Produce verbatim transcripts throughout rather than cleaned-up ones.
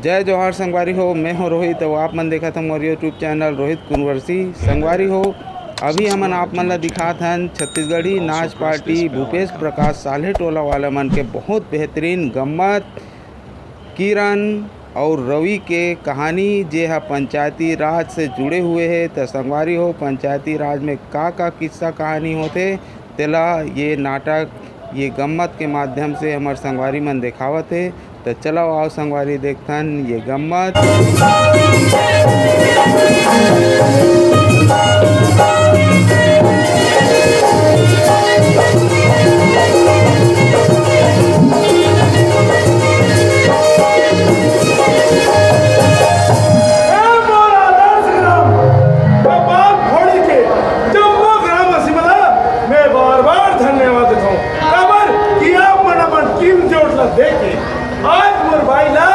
जय जोहार संगवारी हो, मैं हूं रोहित, अउ आप मन देखत हव मोर YouTube चैनल रोहित कुंवरसी। संगवारी हो, अभी हमन आप मन ला दिखात हन छत्तीसगढ़ी नाच पार्टी भूपेश प्रकाश साल्हे टोला वाला मन के बहुत बेहतरीन गम्मत, किरण अउ रवि के कहानी, जे ह पंचायती राज से जुड़े हुए हे। त संगवारी हो, पंचायती राज में का का किस्सा कहानी होथे, तेला ये नाटक, ये गम्मत के माध्यम से हमर संगवारी मन देखावत हे। त चलो आओ संगवारी, देखथन ये गम्मत। ए मोर आदर्श ग्राम, कपाल फोड़ी के जम्मो ग्रामवासी मन ला मैं बार-बार धन्यवाद देथौं। काबर कि आप मन अपन टीम जोड़ ला देके आज मोर बाई ला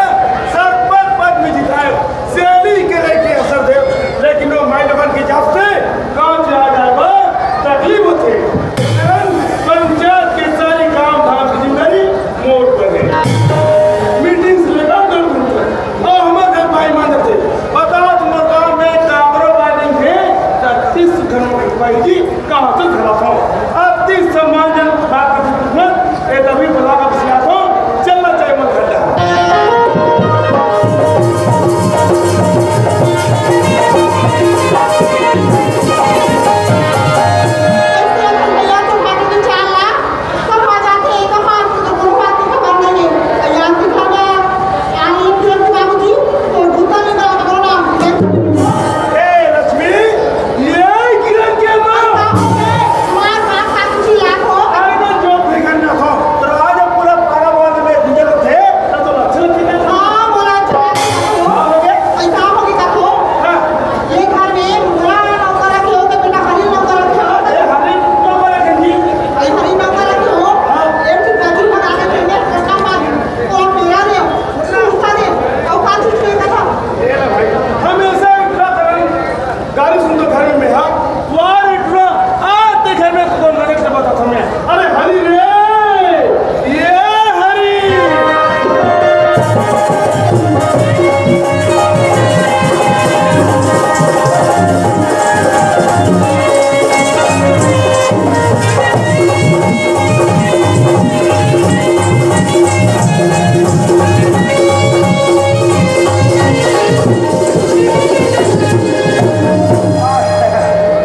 सरपंच पद में जिताए, सेली के रह के असर दे, लेकिन वो माई लोगन के जात से गांव चला जाए बर तकलीफ होथे। कारण पंचायत के सारी काम धाम की जिम्मेदारी मोर पर है। मीटिंग से लेकर घर घूम तक, और हमर घर बाई मान थे। बता तुम्हारे गांव में कांग्रेस वाले हैं, छत्तीस घरों के भाई जी कहाँ से धरा था? अति सम्मानजनक बात की दुश्मन, ये तभी बुला कर सिया था, चलना चाहिए मत कर। ए लक्ष्मी, ये किरण के माँ। अरे ना, जो फिर करना था, तो आज पूरा पारा वाला में गुजर थे, तो, तो लक्ष्मी के हाँ, ये घर में मोला नौकर रखे हो, तो बेटा हरी नौकर रखे हो। ए, हरी नौकर रखे जी। ए, हरी नौकर रखे हो। हाँ। एक दिन बाजू लगा के तुमने खट्टा पानी, तो मेरा दे, उसका दे, औकात से छुए का था। ए ना भाई, हमेशा इतना करन, गाली सुन तो घर में, हाँ। वार इतना, आज ते घर में तो मदद से बता था मैं। अरे हरी रे, ये हरी।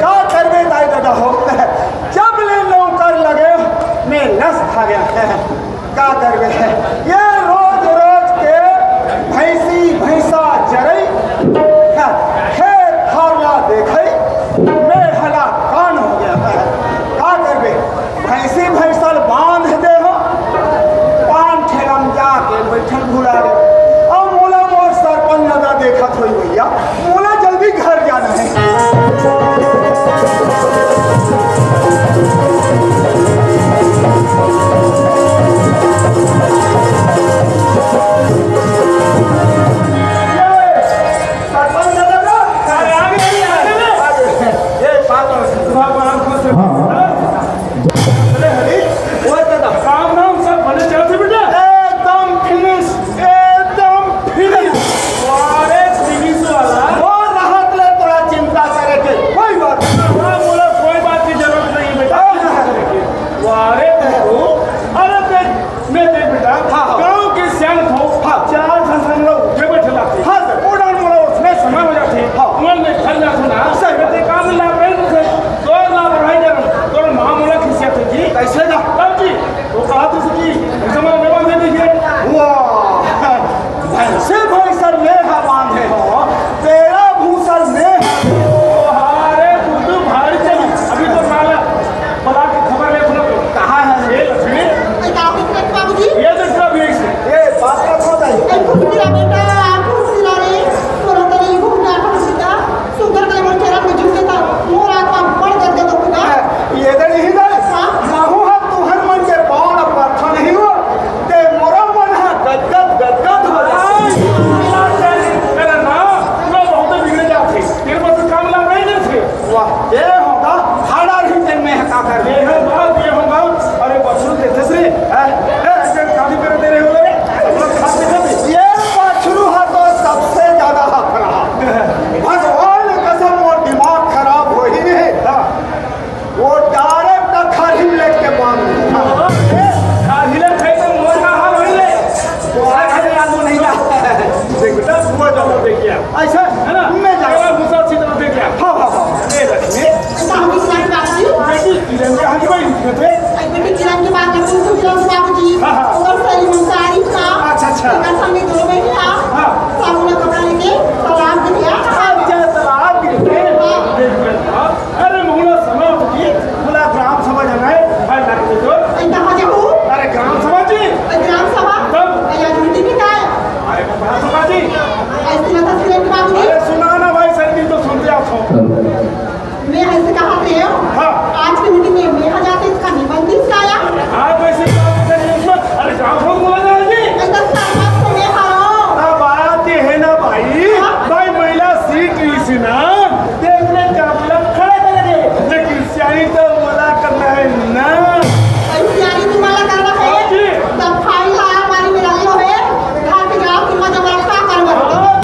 का करबे दाई ददा हो, जब ले नौकर लगे, मैं नस खा गया। का करबे, ये रोज रोज के भैंसी भैंसा चरई, खेत खार ला देखई, मैं हला कान हो गया। का करबे, भैंसी ऐसी मत हंसी रे बाबू जी। अरे सुना ना भाई, सर, दिन तो सुनते आप हो। मैं ऐसे कहा थे हो। हाँ। आज की मीटिंग में मैं आ जाते, इसका निबंध इसका आया। हाँ, तो ऐसे बात कर रही है, इसमें, अरे, कहाँ फोन बोला था जी? अंदर साहब तो मैं हारो। अब बात ये है ना भाई, हाँ। भाई, महिला सीट ली सी ना, देखने का मतलब खड़ा कर दे, लेकिन सियानी तो बोला करना है ना। अरे, सियानी तो बोला करना है। हाँ जी। तब भाई, हाँ, हमारी मेरा जो है, घर के जाओ, तुम मजा मत रखा, कर मत। हाँ,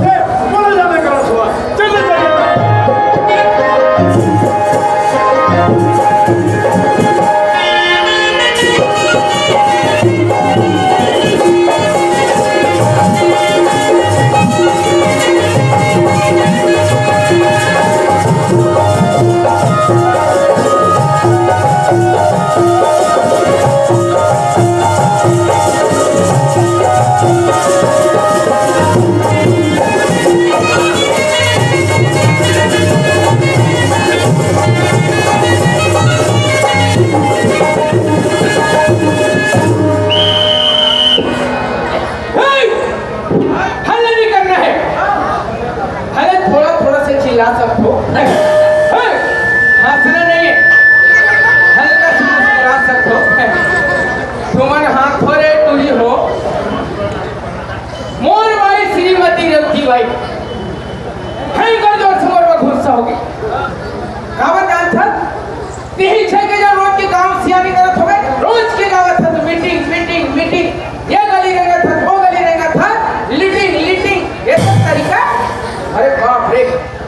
ए, बोलो जाने का रसवा। चल, चल, चल। हल्ला नहीं करना है। अरे थोड़ा थोड़ा से चिल्ला सकते हो। हंसना नहीं है, हल्का सा मुस्कुरा सकते हो। तुमन हाथ हो रे टूरी हो, मोर बाई श्रीमती रेवती बाई, भयंकर जोर से मोर में गुस्सा हो गई। काबर जानथस? तिही छे के जब रोज के गांव सियानी करत होवे, रोज के गावत हस मीटिंग, मीटिंग, मीटिंग, ये गली रेंगत हस, वो गली रेंगत हस, लीटिंग, लीटिंग, ये सब तरीका। अरे बाप रे,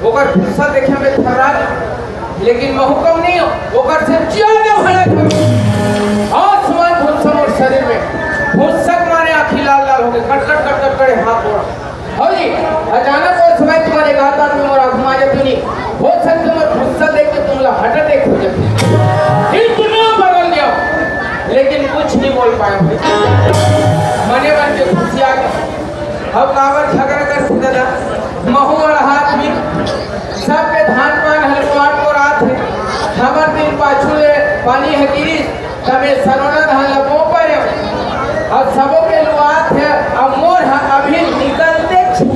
ओकर गुस्सा देखे में थर्रा, लेकिन महूं कम नहीं हो, ओकर से ज्यादा भड़क हो। आसमान भुस्सा मोर शरीर में, भुस्सा के मारे आंखी लाल लाल हो गए, कट कट कट कट करे हाथ गोड़। हो जी, अचानक वो समय तुम्हारे गाता में मोर आंख में आ जाती नहीं। हो सकता मोर गुस्सा देख के तुम ला हार्ट अटैक हो जाती। इतना बदल गया, लेकिन कुछ नहीं बोल पाया भाई। मने मन के खुशी आ गई। अब काबर झगड़ा कर दादा, महू और हाथ में सबके धान पान हलवाट को रात है। हमर दिन पाछू ले पानी है गिरी, तबे सरोना धान ल बो परे, अउ सबो के लुआत हे, अउ मोर ह अभी निकलते छि।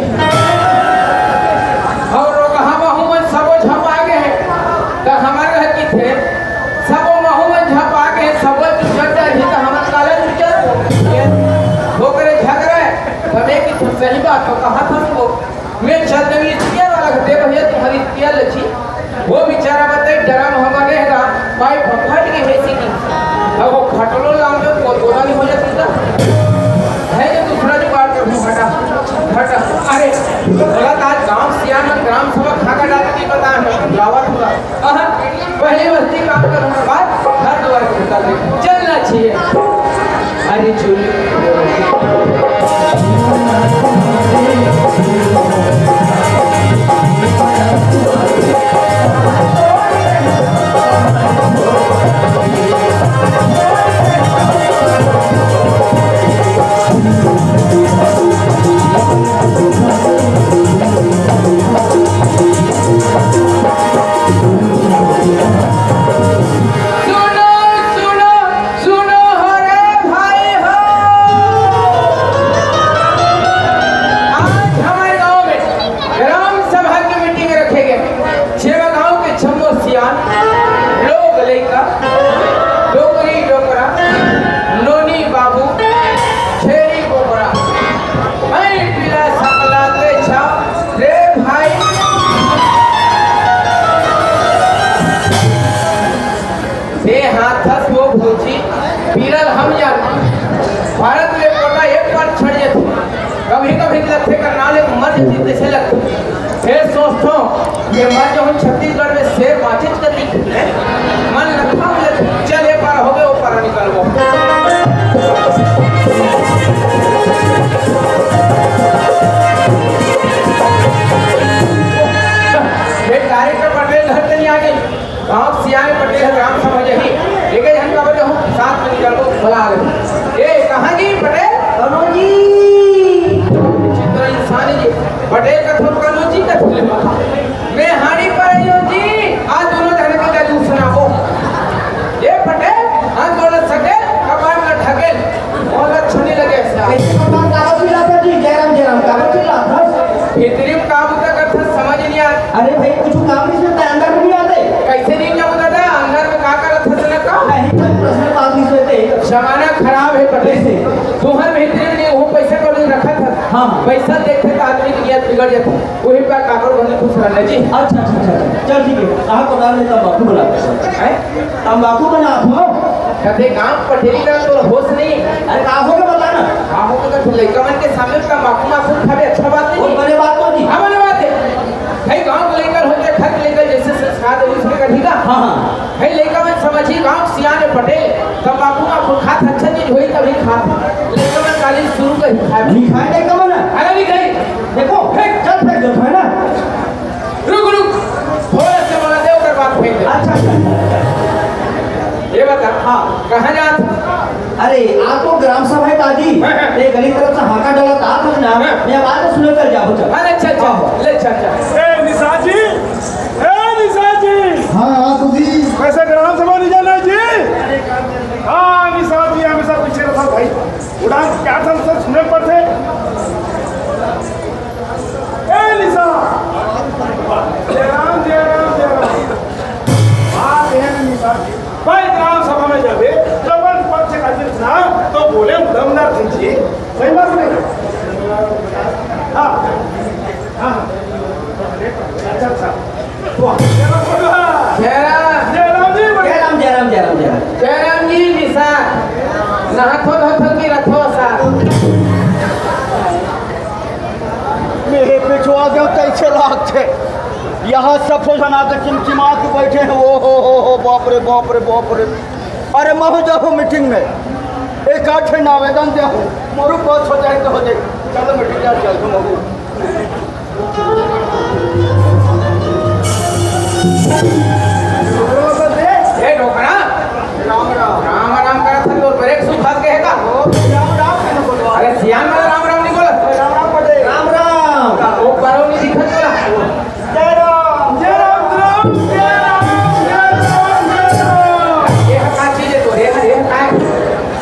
अउ रोगहा महू मन सबो झपा गे हे, त हमर घर की थे, सबो महू मन झपा गे हे, सबो चुचर जाही, त हमर काला चुचर? ओकरे झगड़ा हे, तबे की तू सही बात तो कहा था वो। मैं चल देंगे स्पीयर वाला घर, दे भैया तुम्हारी स्पीयर लच्छी। वो बेचारा बताई डरा महंगा रहेगा, पाइप फट के भेज दी। अब वो फटलो लाम दो, वो तोड़ा नहीं हो जाती था। है जो दूसरा जुगाड़ कर दूं, फटा, फटा। अरे, बोला था आज गांव सियान में ग्राम सभा खाका डाल के बता है, गावा थोड़ा। अहं, पहली बस्ती काम करने के बाद घर द्वार को निकाल दे। चलना चाहिए। अरे चुल। सुनो, सुनो, सुनो हो रे भाई हो। आज हमारे गांव में ग्राम सभा की मीटिंग रखे गए। छेवा गांव के छम्मो सियान, लोग लइका, डोकरी डोकरा, नोनी बाबू, छेरी बोकरा, मैं पीला सकला के छाव रे भाई। से हाथस वो भौजी, पीरल हम जान। भारत में कोटा एक बार छड़ जथे, कभी कभी लगथे करनाल एक मर जथे, जैसे लगथे। फिर सोचथो, ये मर जो हम छत्तीसगढ़ में शेर बाँचेच कर दिखे। मन लगथा हो जाथे, चल ये पार हो गए, वो पार निकलबो। ये डायरेक्टर पटेल घर से नहीं आ गई। गांव सियान पटेल ग्राम सभा जही, एक झन का बजे हम साथ में निकलबो, बुला ले। ए, कहाँ जी पटेल? कनो जी। चित्र इंसान जी, पटेल का थोड़ा कनो जी का थोड़े बता। मैं हाड़ी पर आई हूँ जी, आज दोनों जने को जरूर सुनाबो। ए पटेल, हम दोनों सके, कपार का ढकेल। और हाँ। पैसा देखथे त आदमी के नियत बिगड़ जाथे। वही पे काकड़ बने खुश रहना जी। अच्छा, अच्छा, अच्छा, अच्छा। चल ठीक है, कहा कोदाल में तंबाकू बना। हैं? तंबाकू बना हो। कथे गांव पटेरी का तो होश नहीं। अरे का हो के बता ना। का हो के तो लइका मन के सामने तंबाकू माखू खावे अच्छा बात नहीं। वो बने बात तो नहीं। हाँ, बने बात है। भाई गांव के लइका होते, घर के लइका जैसे संस्कार दे उसके कथी का। हाँ, हाँ। हे लइका मन समझी, गांव सियान पटेल, तंबाकू माखू खात अच्छा चीज होई तभी खात। लइका मन काली शुरू करी खाए। नहीं खाए लइका मन? अरे नहीं खाई। देखो, फेंक, चल फेंक दो, है ना? रुक, रुक। थोड़ा से बना दे, ओकर बाद फेंक दे। अच्छा, अच्छा। ये बता, हाँ। कहाँ जात? अरे, आ तो ग्राम सभा है काजी। हाँ, हाँ। ये गली तरफ से हाका डाला तात है ना। हाँ। मैं आवाज सुने कर जाबो चल। अरे, चल, चल। हाँ। ले, चल, चल। ए, निशा जी, ए निशा जी। हाँ, हाँ, तो जी। वैसे ग्राम सभा नहीं जाना जी? हाँ, निशा जी हमेशा पीछे रहता भाई। उड़ान क्या था, सब सुने पड़ते। ए निशा। जय राम, जय राम, जय राम। हाँ, ये निशा जी। भाई ग्राम सभा में जाबे, जब पक्ष का दिन सुना, तो बोले उधमदार सिंह जी। सही बात नहीं? हाँ। हाँ, हाँ। अच्छा, अच्छा। वाह। जय राम, जय राम। जय राम जी, जय राम, जय राम, जय राम। जय राम जी, निशा। नहाथो धोथो की रथो सा। मेरे पिछुआ के तैसे लागथे। यहाँ सब झन आके चिमचिमा के बैठे हैं। ओ हो हो हो, बाप रे, बाप रे, बाप रे। अरे महू जाहू मीटिंग में, एक आध ठन आवेदन देहू, मोरू पास हो जाए तो हो जाए। चलो मीटिंग यार, चल तुम महू। ए डोकरा, राम राम। राम राम करत हन, तोर ब्रेक सुखात के हे का? राम राम कहना बोलवा। अरे सियान वाला राम राम नहीं बोलत। राम राम पटेल। राम राम। वो परौनी दिखत वाला। जय राम, जय राम, राम, जय राम, जय राम, जय राम। ये ह का चीज है तो? ये ह, ये ह का है?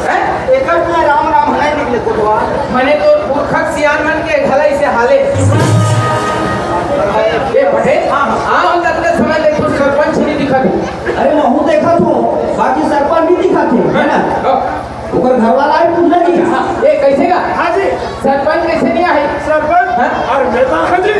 हैं? एकर में राम राम हलाई निकले कोटवा। मने तो पुरखक सियान मन के घलाई से हाले। ये पटेल, हाँ, हाँ। आओ, तब तक समय देखो, सरपंच नहीं दिखत। अरे, महू देखत हूँ, बाकी सरपंच नहीं दिखत है, है ना? हाँ। ओकर घर वाला ही पूछना जी। हाँ, ए, कैसे का? हाँ जी। सरपंच कैसे नहीं आए? सरपंच? हाँ? अरे नेता है जी।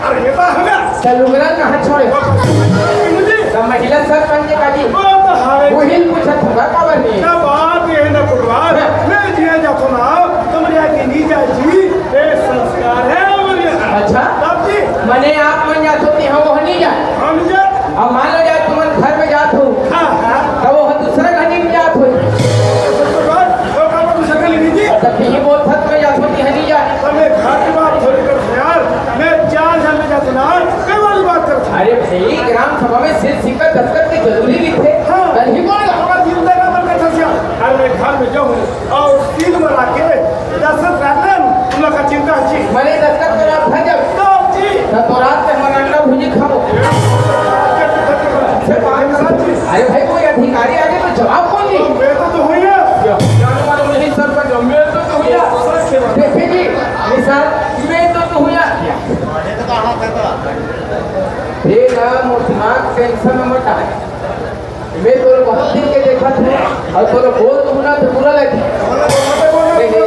अरे नेता है ना? तो लुगरा कहाँ छोड़े? वो तो जी। तो महिला सरपंच के काजी? वो तो हवे। वही पूछत होगा काबर नहीं? क्या बात ये है ना कुलवार? हाँ। मैं जिया जातो ना, तुम रिया की नहीं जाए जी। ये संस्कार है हमारे यहाँ। अच्छा? तब जी। मने आप मन जातो कि हम वह नहीं जाए। हम नहीं जाए। अब मान लो जाए तुमन घर में जात हो, हाँ, हाँ। तब वो दूसरा घर नहीं जात हो। तो बात, तो काम दूसरा घर नहीं जी। तब यही बोल थक में जात हो कि हनी जाए। तो मैं घर की बात थोड़ी करता हूँ यार, मैं चार घर में जाता हूँ ना, कई वाली बात करता हूँ। अरे भाई, ग्राम सभा में सिर सिक्का दस्तखत की जरूरी नहीं थे। हाँ। कल ही बोल हमारा दिल तक बंद करता हूँ। अरे मैं घर में जाऊँ और सील बना के दस्तखत कर लेन, तुम लोग का चिंता अच्छी। मने दस्तखत करा था जब। तो जी। तो, तो रात में मन अंडा भुजी खाओ। से बात करा जी। अरे भाई, कोई अधिकारी आगे तो जवाब कौन दी? मैं तो, तो हुई है। क्या? जाने वाले नहीं सरपंच, मैं तो, तो हुई है। देखिए जी, निशान, मैं तो, तो हुई है। ये ना मोर दिमाग टेंशन में मत आ। मैं तोर बहुत दिन के देखत हूँ और तोर बोल तो ना तो बुरा लगे। नहीं, नहीं,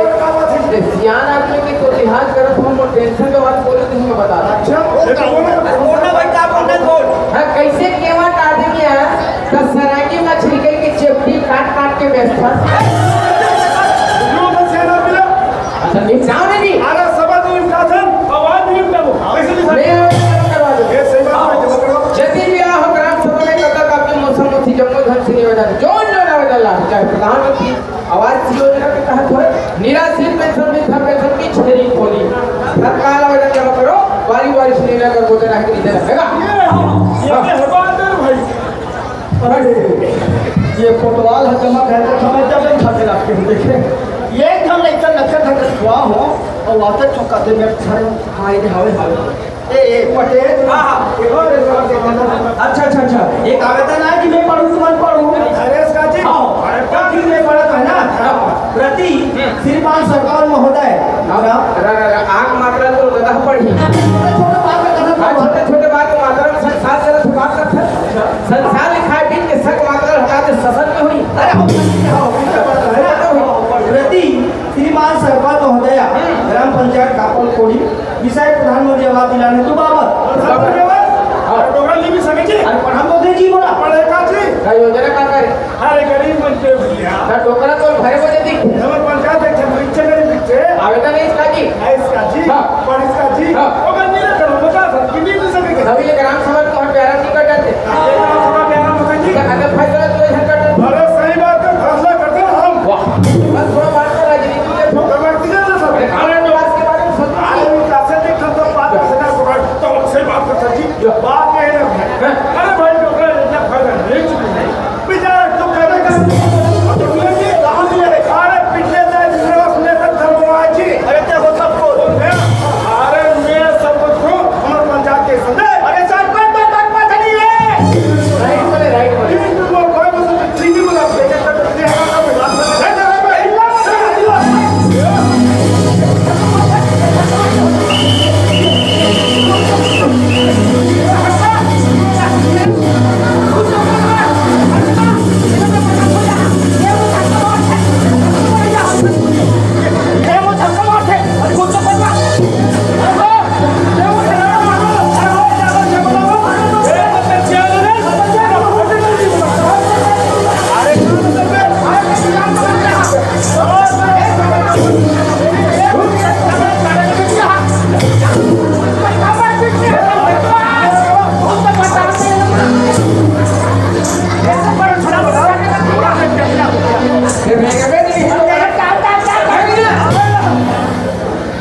नहीं, सियान आदमी की तो लिहाज करत हूँ, मोर टेंशन के बात बोले तो मैं बता रहा। अच्छा, ये तो बोलना, बोलना भाई, क्या बोलना, बोल। हाँ, कैसे केवट आदमी है, तो सरांगी मछली के की चेपटी काट काट के बेचता। यो तो सियान आदमी ना। अच्छा, निपटाओ ना जी। अरे, सभा तो निपटाथन, आवाज नहीं निपटाबो। कैसे नहीं मैं आवाज करवा दूँ। ये सही बात है, जमा करवा। जब भी ब्याह हो, ग्राम सभा में कथा कापी, मौसम मौसी, जम्मो धन से निवेदन, जोन जोन आवेदन ला, चाहे प्रधानमंत्री आवास योजना के तहत हो, निराश्रित पेंशन, वृद्धा पेंशन की छेरी खोली, तत्काल आवेदन जमा करो, बारी बारी से निर्णय कर बोलते रहे कि इधर रहेगा। ये हाँ। हर बात है भाई। अरे, ये कोतवाल ह जमा करे के समय जब नहीं खाते रख के देखे। ये एकदम लइका नचत हकत हुआ हो, और वापस चुकाते में खड़े, हाँ, ये हवे, हवे। ए, ए, पटेल। हाँ, हाँ। अच्छा, अच्छा, अच्छा। एक आवेदन आए कि मैं पढ़ूँ, तुमन पढ़ूँ। अरे, इसका जी। हाँ। अरे, तो ठीक, मैं पढ़त है ना। हाँ। प्रति श्रीमान सरकार महोदय। हाँ, रा-, रा-, रा-, आग मात्रा तो गधा पड़ी। छोटे, छोटे बात में गधा हाँ, पड़ी। छोटे, छोटे बात में मात्रा में संसार जरा से बात करते हैं। संसार लिखाए बीच के सक मात्रा हटा के ससत में हुई। अरे, हम करते हैं, हम करते हैं, है ना? प्रति श्रीमान सरपंच महोदय, हम्म। ग्राम पंचायत कापल कोड़ी विषय प्रधान मोर जवाब दिलाने तू बाबा। हाँ। अरे डोकरा नहीं भी सके जी। अरे पढ़ा तो दे जी बोला। पढ़े का जी? का योजना का करे? अरे गरीब मन के भैया। का डोकरा तो भरे बजे दी। हमर पंचायत एक ठन रिक्शे करे रिक्शे। आवेदन है इसका जी? है इसका जी। हाँ। पढ़ इसका जी। हाँ। ओकर नहीं रहता, हम बता सकते, नहीं मिल सके। तभी ये ग्राम सभा को हम प्यारा नहीं कर जाते। ये ग्राम सभा प्यारा नहीं कर जाते। अगर फैसला तो ये कर जाते। अरे सही बात है, फैसला करते हैं हम। वाह। बस थोड़ा बात कर राजनीति के तो। तो करती है ना सब। अरे खाना जो आज के बारे में सोचो। आज भी क्लास में एक ठन तो बात करते हैं, तो सही बात करते हैं जी। बात ये है ना भाई। हाँ। अरे भाई, डोकरा इतना फायदा नहीं चुकी है। बेचारा तो करे का। अब तो ये कहाँ मिले रे? अरे पिछले साल दूसरे वर्ष में तक धर्मराज जी। अरे क्या हो सबको? अरे मैं सब कुछ हूँ, हमारे पंचायत के संग। अरे सरपंच तो सरपंच नहीं है। राइट बोले, राइट बोले। ये तो कोई मुझे ठीक नहीं बोला।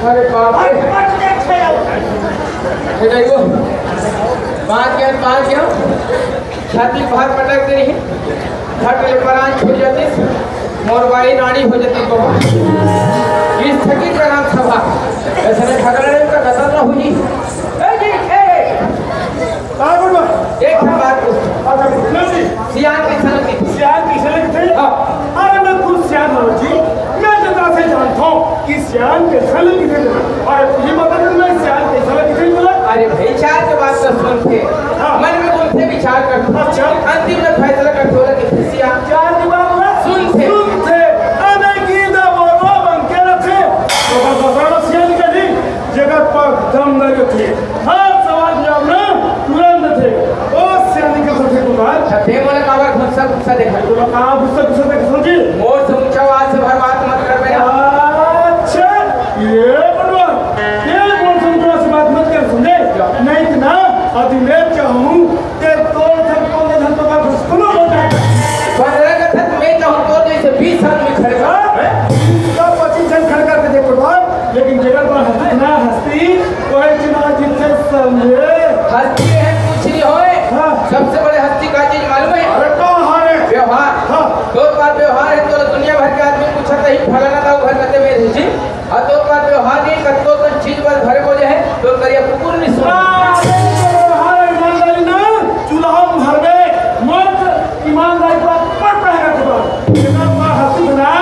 अरे बाप रे। हे देखो, बात क्या, बात क्या? छाती भार पटक दे रही, फट ले परान छूट जाती, मोर बाई रानी हो जाती बाबा। इस थकी ग्राम सभा, ऐसे में झगड़ा नहीं का गदर ना हुई। ए जी, ए, का बोलो? एक ठन बात पूछ। अच्छा, पूछना जी। सियान कैसे लगती? सियान कैसे लगती? हाँ। अरे, मैं खुद सियान हूँ जी। मैं जितना से जानता हूँ कि सियान कैसे लगती है। अरे, तुझे पता नहीं मैं सियान कैसे लगती है बोला? अरे भाई, चार के बात तो सुन थे। हाँ। मन में घूमते विचार करते। अच्छा। अंतिम में फैसला करते होला कि सियान। चार के बात बोला? सुन थे। सुन थे। अरे, गीता बोलो, बन के रखे। तो बस बताना सियान का जी। जेकर पग दम दर के थे। हर सवाल जवाब ना तुरंत थे। ओ सियानी के साथे कुमार। अच्छा, ते मोला काबर गुस्सा, गुस्सा देखा? तोला का गुस्सा, गुस्सा देखा समझी? मोर से ऊंचा आवाज से भर बात मत कर मेरा। अच्छा, ये बड़वा, ये मोर से ऊंचा आवाज से बात मत कर समझे? क्या? नहीं तो ना, अभी मैं चाहूँ, ते तोर से कौन है, तो मैं घुसकुलो हो जाए। पंद्रह का था, मैं चाहूँ तो जैसे बीस आदमी खड़े कर। हाँ? तब पच्चीस जन खड़े करके देखो बाप। लेकिन जेकर पास हस्ती ना हस्ती, कोई चुनाव जीत से समझे। हस्ती है कुछ नहीं होए। हाँ। सबसे बड़े हस्ती का चीज मालूम है? अरे कौन है? व्यवहार। हाँ। तोर पास व्यवहार है तो दुनिया भर के आदमी पूछत रही, फलाना दाऊ घर कते में रही जी। और तोर पास व्यवहार नहीं, कत्तो तन चीज बस भरे बोले है, तो करिया कुकुर नहीं सुन। हाँ, व्यवहार ईमानदारी ना, चूल्हा में भरबे, मत ईमानदारी पर पड़ पड़ रखबा। जेकर पास हस्ती ना,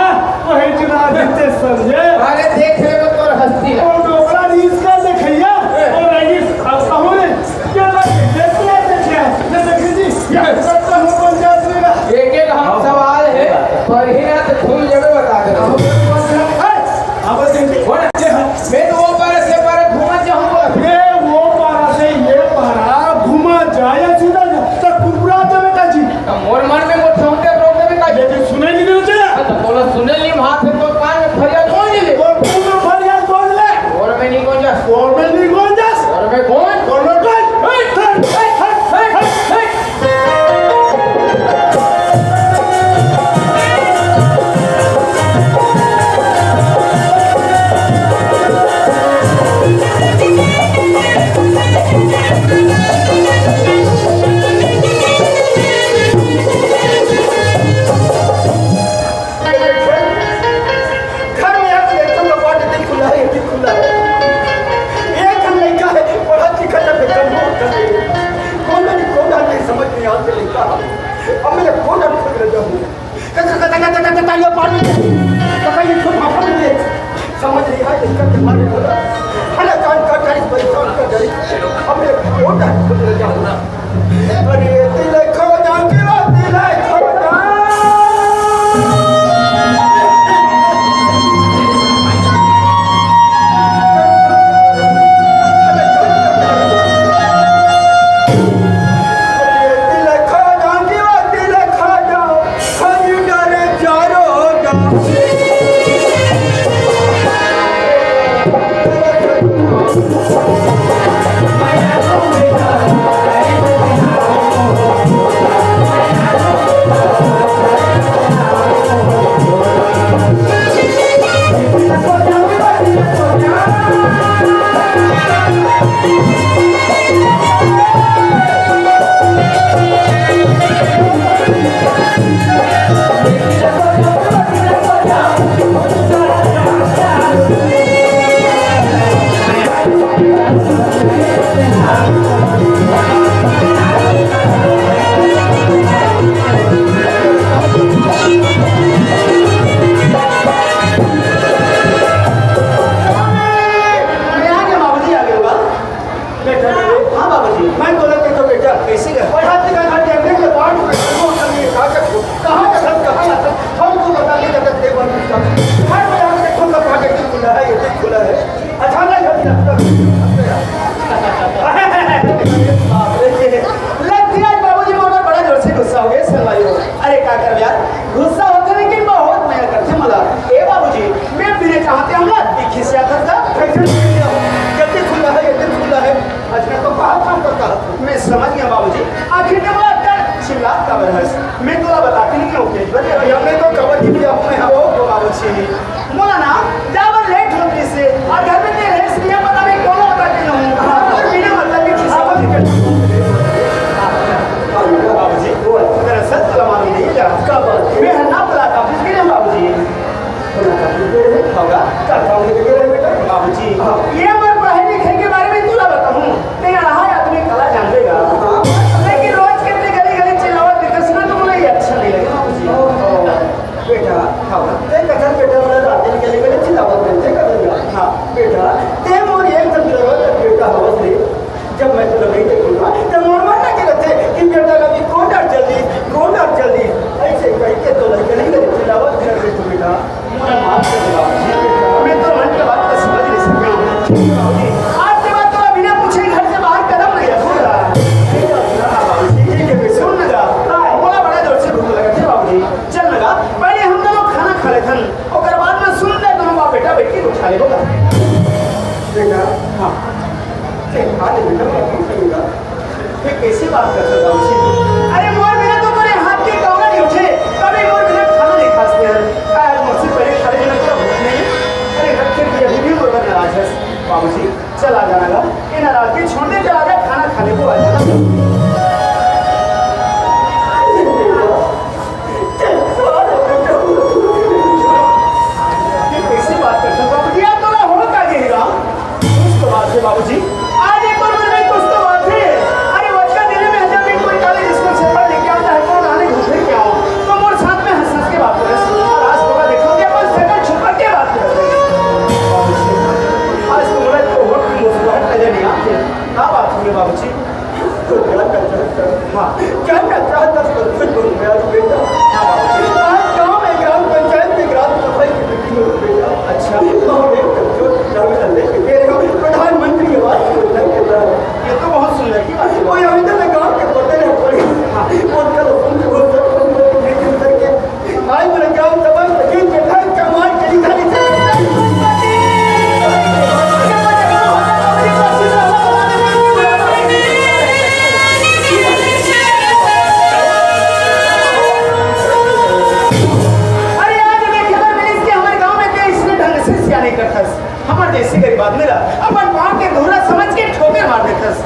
वही चुनाव जीते समझे। अरे देख ले वो तोर हस्ती ला। वो डोकरा रीस का देखैया, वो रईस, अब कहूँ रे, क्या लगे? देख ले, देख ले, ये देख जी, ये सब तो हो पंचायत में ना। एक एक हम सवाल है, पर ही ना तो घूम जावे बता दे। अब देख, बोल। मैं तो वो पारा से पारा घूमा जाऊंगा। ये वो पारा से ये पारा घूमा जाए सीधा जा, तो कुरकुरा जावे का जी। तो मोर मन में मोर ठौंके रोक देवे का। लेकिन सुने नहीं देवे जे। हाँ, तो बोला सुने ली, वहाँ से तो कान में फरियाद बोल ले। और मुंह में फरियाद बोल ले। और मैं नहीं कौन जा। और मैं नहीं कौन जा। और मैं कौन? और मैं कौन? हट, हट, हट। घर में आके देखो तो बाट दिल खुला है, दिल खुला है। एक हम लड़का है, पढ़ा लिखा था, बेटा, बहुत कर रही है। कौन है, कौन है, नहीं समझ नहीं आते लड़का। अब मेरे कौन है, खोज रह जाऊँ। तालियां पाड़ में, तो कहीं इसको भाषा में दे। समझ नहीं आया, इसका दिमाग नहीं होता। अरे, जान का जाए, परेशान का जाए। अब मेरे कौन है, खोज रह जाऊँ। अरे, दिल खो जा, दिल, दिल खो जा। मैं आ गया बाबूजी, आ गया बा। बेटा, हाँ बाबूजी। मैं बोला कि तो बेटा, कैसे गए? और हाथ का घर के अंदर के बाहर को कहाँ का घर, कहाँ का घर, कहाँ का घर? हम तो पता नहीं लगता, देख बाबूजी का। हर कोई आके देखो, सब आगे खुला है, ये खुला है। अचानक हम लगता है। लगती है आज बाबूजी मोर ऊपर बड़ा जोर से गुस्सा हो गया, सर भाई। अरे का कर यार, गुस्सा होथे लेकिन बहुत मया करथे मोला। ए बाबूजी, मैं बिना चाहते हमला दिखी से आता था, कैसे दिखी से आता? ये दिल खुला है, ये दिल खुला है। आज मैं तो बाहर काम करता हूँ। मैं समझ गया बाबूजी, आखिर में मोला अतना चिल्लात काबर हस? मैं तोला बता के नहीं कहूँ, भैया मैं तो कबर ही दिया हूँ मैं, हाँ, ओ बाबूजी। मोला ना जाबर लेट होत रहिसे, और घर में तेरे से नहीं पता, मैं कोनो बता के रहूँ। बिना मतलब के खिस्सा बाजी कर। बाबूजी, बोल, दरअसल तोला मालूम नहीं क्या? का बात? मैं हन्ना बुला का, फिर गिरे बाबूजी। होगा, का काम लेके गिरे बेटा? बाबूजी, हाँ। ये मैं पढ़ाई लिखाई के बारे में तोला बताऊँ, तेरा रहा आदमी कला जान लेगा। हाँ। लेकिन रोज के अपने गली गली चिल्लावत दिखस ना, तो मुझे ये अच्छा नहीं लगे बाबूजी। ओहो। बेटा, हाँ, ते कथन बेटा, मोला रात दिन के लिए मेरे चिल्लावत में ते कथन गा। हाँ। बेटा, ते मोर एक दम जरूरत है बेटा, हवस रे। जब मैं तुला नहीं देखूंगा, तब मोर मन लगे रहते कि बेटा कभी कौन डर जल्दी, कौन डर जल्दी। ऐसे कह के तो लड़के नहीं लगे चिल्लावत कर दे तू बेटा। मोला माफ कर दे बाबूजी। मैं तो मन के बात को समझ नहीं सका। बाबूजी, आज के बाद तो बिना पूछे घर से बाहर कदम नहीं रखूंगा। सुन ना जा। हाँ, मोला बड़ा जोर से भूख लगा थे बाबूजी। चल लगा, पहले हम दोनों खाना खा लेथन, ओकर बाद में सुंदर दोनों बाप बेटा बेटी को उठा लेबो। बेटा, हाँ, ते खा ले बेटा, मैं भूख लगेगा। ये कैसी बात कर सकता हूँ? अरे मोर बिना तो तेरे हाथ के कौड़ा नहीं उठे, कभी मोर बिना खाना नहीं खाते हैं। आज मुझसे पहले खा ले, बिना तेरा भूख नहीं है। अरे रख के भी अभी भी मोर पर नाराज है बाबूजी। चला जाना गा, ये नाराजगी छोड़ दे, चला जा, खाना खाने को आ जाना। ये कैसी बात कर सकते हो? ये तो ना हो का ये हीरा। कुछ तो बात है बाबूजी, आज एक बार मेरे कुछ तो बात है। अरे बच्चा दिल्ली में जब भी कोई कॉलेज स्कूल से पढ़ लिख के आता है, तो आने घूम फिर के आओ, तो मोर साथ में हंस हंस के बात करे। और आज थोड़ा देखो कि अपन शक्ल छुपा के बात कर रहे हैं। आज तुम्हारा तो होठ की मुस्कुराहट नजर नहीं आती। क्या बात हुई बाबूजी? तो क्या करता है? हाँ, क्या करता है? दस बच्चे को मेरा बेटा। हाँ बाबूजी। आज गांव में ग्राम पंचायत में ग्राम सफाई की मीटिंग हो बेटा। अच्छा। और एक बच्चों का भी संदेश दे रहे हो, प्रधानमंत्री आवास योजना के तहत। ये तो बहुत सुंदर की बात है। कोई अभी तक गांव के पते नहीं पड़ी। हाँ। वो कल सुन के वो सब सुन के नहीं सुन करके आज मेरे ग्राम सभा में तीन के ढाई कमाल के लिखा लिखा। अरे आज देखे बर मिलिस कि हमर गांव में ते इसने ढंग से सियाने करथस। हमर जैसे गरीब आदमी ला अपन पाँव के धूरा समझ के ठोकर मार देथस।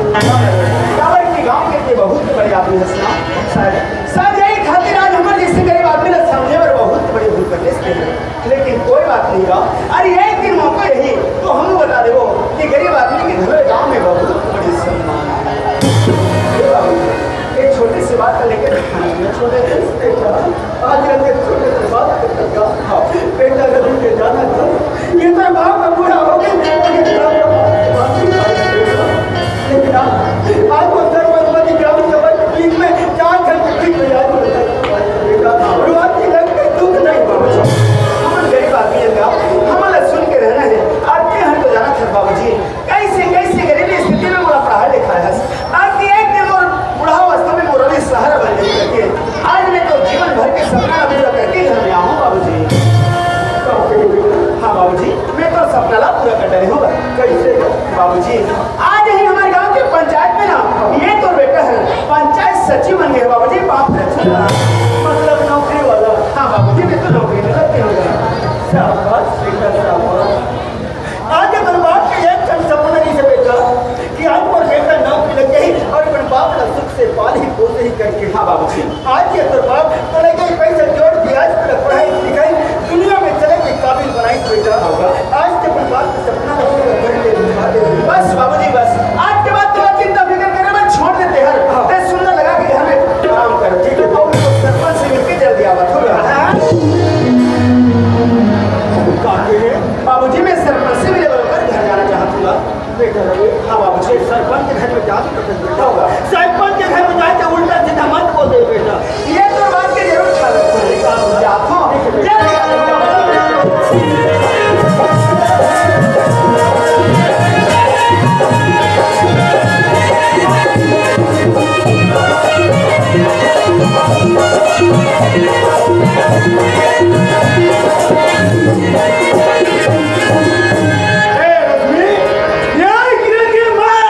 काबर कि गांव के ते बहुत बड़े आदमी हस ना। शायद, शायद यही खातिर आज हमर जैसे गरीब आदमी ला समझे बर बहुत बड़ी भूल कर लेते हैं। लेकिन कोई बात नहीं बा। अरे एक दिन मौका यही तो हम बता देबो कि गरीब आदमी के घर गांव में बहुत बड़ी सम्मान है। ये छोटी सी बात का लेकर छोटे से आज रंगे छोटे से बात कर सकता। हाँ, बेटा जरूर के जाना था। ये तो बाप का बूढ़ा हो गया, ये तो ये बाप का बाप की बात है। लेकिन आज, आज वो सरपंच ग्राम सभा की टीम में चार घंटे की तैयारी हो जाती है। और आज की लड़की दुख नहीं पहुंचा। हम गरीब आदमी हैं, हमारा सुन के रहना है। आपके यहाँ तो जाना था बाबूजी। कैसे, कैसे गरीबी स्थिति में मोला पढ़ाया लिखाया है। आज की एक दिन मोर बुढ़ावस्था में मोर लिए सहारा बन गई करके आज मैं तो जीवन भर के सपना ला पूरा करके घर में आऊँ बाबूजी। हाँ बाबूजी, मैं तो सपना ला पूरा बाबूजी, आज ही हमारे गांव के पंचायत में ना, ये तो बेटा है, पंचायत सचिव बन गए बाबूजी। बाप रे, मतलब नौकरी वाला। हाँ बाबूजी, मैं तो नौकरी में लग गया हूँ। शाबाश बेटा, शाबाश। आज अगर बाप के एक क्षण सपना नहीं से बेटा कि आज मोर बेटा नौकरी लग गई और अपन बाप ला सुख से पाली पोसही करके। हाँ बाबूजी। आज के तोर बाप तोला कई पैसा जोड़ के आज तोला पढ़ाई लिखाई दुनिया में चले के काबिल बनाई बेटा। हाँ बाबा। आज के अपन बाप के सपना ला पूरा करके दिखा दे। बस बाबूजी बस, आज के बाद तोला चिंता फिकर करे मत, छोड़ देते हर। हाँ। ते सुंदर लगा के घर में आराम कर, ठीक है? और सरपंच से मिलके जल्दी आवा, ठीक है? हाँ। का कहे? बाबूजी, मैं सरपंच से मिले बरोबर घर जाना चाहत हूँ। बेटा रवि, हाँ बाबूजी, सरपंच के घर में जाके तो कुछ बेटा होगा। सरपंच के घर में जाके उल्टा सीधा मत बोल दे बेटा। ये तो बात के जरूर ख्याल रखूंगा। जात हूँ। जय जय। ए, रश्मि, ये किरण के माँ।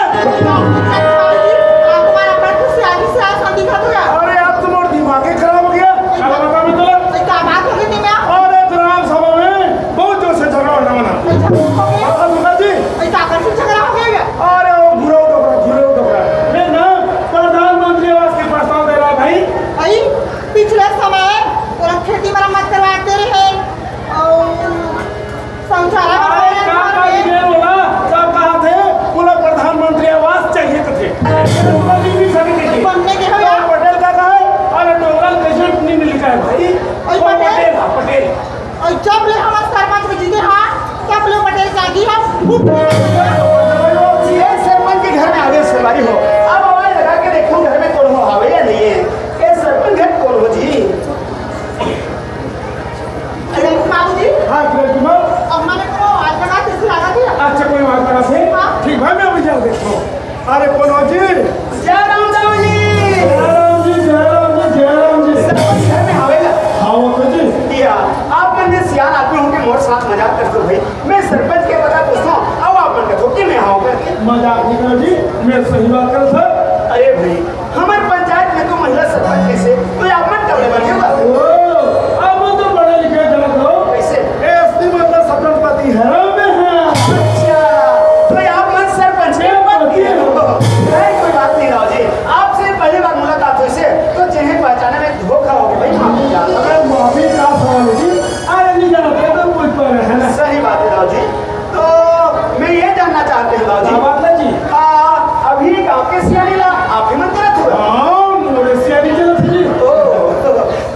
हमारा बात तो शादी से आसान दिखा तो यार। अरे, आप तो मोर दिमाग ही खराब हो गया। क्या बता मैं तो? तो क्या बात हो गई थी मैं? अरे, ग्राम सभा में बहुत जोर से झगड़ा होने वाला। तो झगड़ा हो गया? हाँ, दुर्गा जी। तो क्या कर झगड़ा हो गया क्या? अरे, वो घुरो डोकरा, घुरो डोकरा। मैं ना प्रधानमंत्री आवास के प्रस्ताव दे रहा भाई। भाई, पिछले समय पूरा खेती मरम्मत करवाते रहे। और शौचालय अरे, बनवाए का का रहे। ये बोला, का कहा थे? बोला प्रधानमंत्री आवास चाहिए तो थे। ये तो बोला नहीं, नहीं सके थे। बनने के तो भैया। पटेल का कहा है? अरे, डोंगरल कैसे नहीं मिल रहा है भाई? और वो पटेल? पटेल, हाँ, पटेल। और जब ले हमारे सरपंच को जीते, हाँ, तब ले पटेल का जी हम। ये सरपंच के घर में आगे से बारी हो। अब आवाज लगा के देखो, घर में कौन हो, आवे या नहीं है? ये सरपंच घर कौन हो जी? अरे बाबूजी। हाँ, किरण कुमार। अम्मा ने कोनो आवाज लगा के सुना दिया। अच्छा, कोई आवाज लगा थे? हाँ। ठीक भाई, मैं अभी जाओ देखो। अरे, कौन हो जी? जय राम दाऊ जी। जय राम जी, जय राम जी, जय राम जी। सरपंच घर में आवेगा? हाँ, वो तो जी। या, आप मन सियान आदमी होके मोर साथ मजाक करते हो भाई। मैं सरपंच के पता पूछता हूँ, अब आप मन का थोड़ी मैं हाँ करके। मजाक नहीं करो जी, मैं सही बात करो सर। अरे भाई, हमर पंचायत में तो महिला सरपंच कइसे, तो आप मन कब ले बने हो? ओ, आप मन तो पढ़े लिखे जनत हो। कइसे? ए, असली मतलब सपनपति हराम में है। अच्छा, तो आप मन सरपंच के पति हो। नहीं, कोई बात नहीं राव जी, आपसे पहली बार मुलाकात हुई से, तो जिन्हें पहचाने में धोखा हो गया भाई, माफी चाहता हूँ। अरे, माफी का सवाल है जी? अरे, नहीं जाना, तो पूछ पा रहे हैं ना। सही बात है राव जी। तो मैं ये जानना चाहते हैं बाबूजी। क्या बात है जी? आ, अभी गांव के सियानी ला आप ही मन करत हो? हाँ, मोरे सियानी चलत है जी। ओ,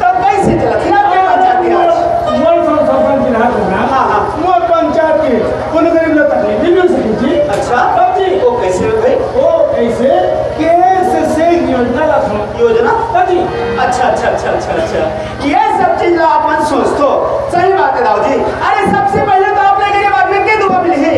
तब कैसे चलत है आपके पंचायती राज? मोर, मोर सब सरपंच की राहत है ना। हाँ, हाँ। मोर पंचायत के कोनो गरीब ला तकलीफ नहीं मिल सकी जी। अच्छा। तब जी। वो कैसे हो भाई? वो कैसे? केस से योजना ला था। योजना? तब जी। अच्छा, अच्छा, अच्छा, अच्छा, अच्छा। ये सब चीज ला अपन सोचथो, सही बात है दाऊ जी। अरे, सबसे पहले तो आप ले गरीब आदमी के दुआ मिलही।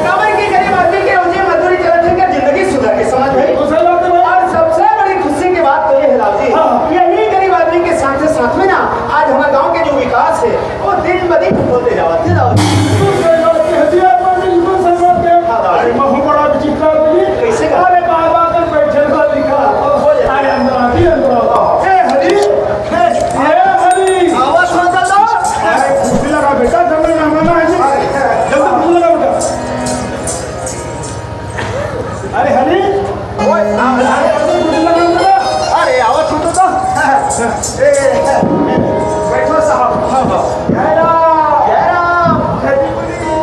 काबर कि गरीब आदमी के रोजी मजदूरी चलत है, जिंदगी सुधर के समझ भाई। तो सही बात है भाई। और सबसे बड़ी खुशी की बात तो ये है दाऊ जी, हाँ। यही गरीब आदमी के साथ साथ में ना आज हमारे गांव के जो विकास है वो दिन ब दिन होते जावत है दाऊ जी। बिल्कुल सही बात है, हथियार पर बिल्कुल सही बात है। हाँ, दाऊ जी। अरे, महू बड़ा विचित्र आदमी। कैसे का? अरे, बाबा तो बैठे तो लिखा। हो जाए। अरे, अंदर आती है, अंदर आओ। ए, हरी। ए, हरी। आवाज सुना था? अरे, कुर्सी लगा बेटा, जब मैं मेहमान आए जी। जब तक कुर्सी लगा बेटा। अरे, हरी। ओए, आ, आ, अरे, कुर्सी लगा बेटा। अरे, आवाज सुन तो। ए, ए, ए, बैठो साहब। हाँ, हाँ। जय राम। जय राम। Happy Diwali।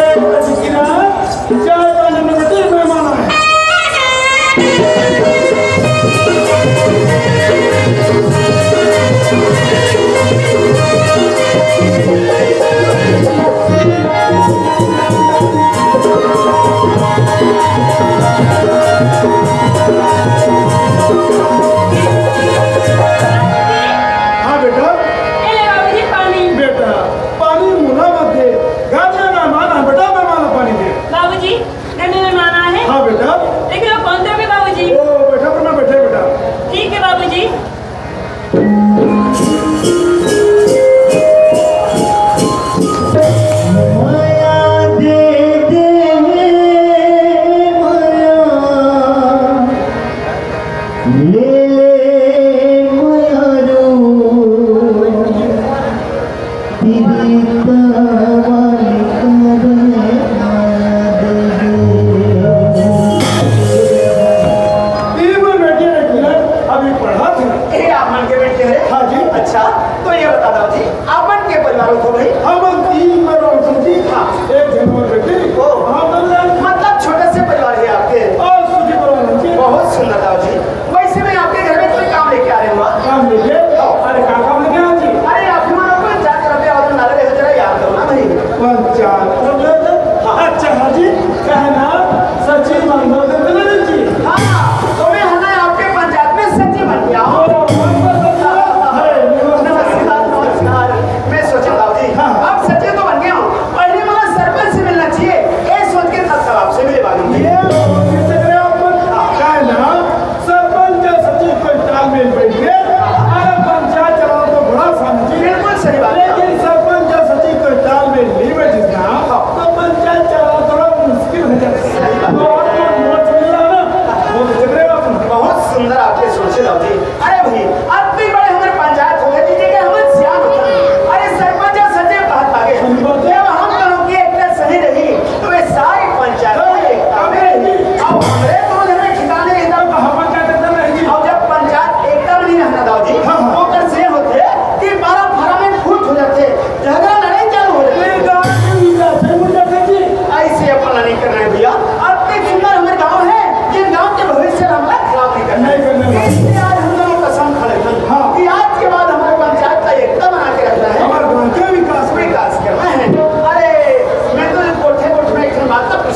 ए, किरण, चाय पानी में बेटे मेहमान आए। हाँ बेटा। ए ले बाबूजी पानी। बेटा, पानी मुला मत दे। घर में मेहमान है बेटा, मेहमान ला पानी दे। बाबूजी, घर में मेहमान आए हैं। हाँ बेटा। देख लो कौन तो भी बाबूजी। ओ बेटा, अपना बैठे बेटा। ठीक है बाबूजी।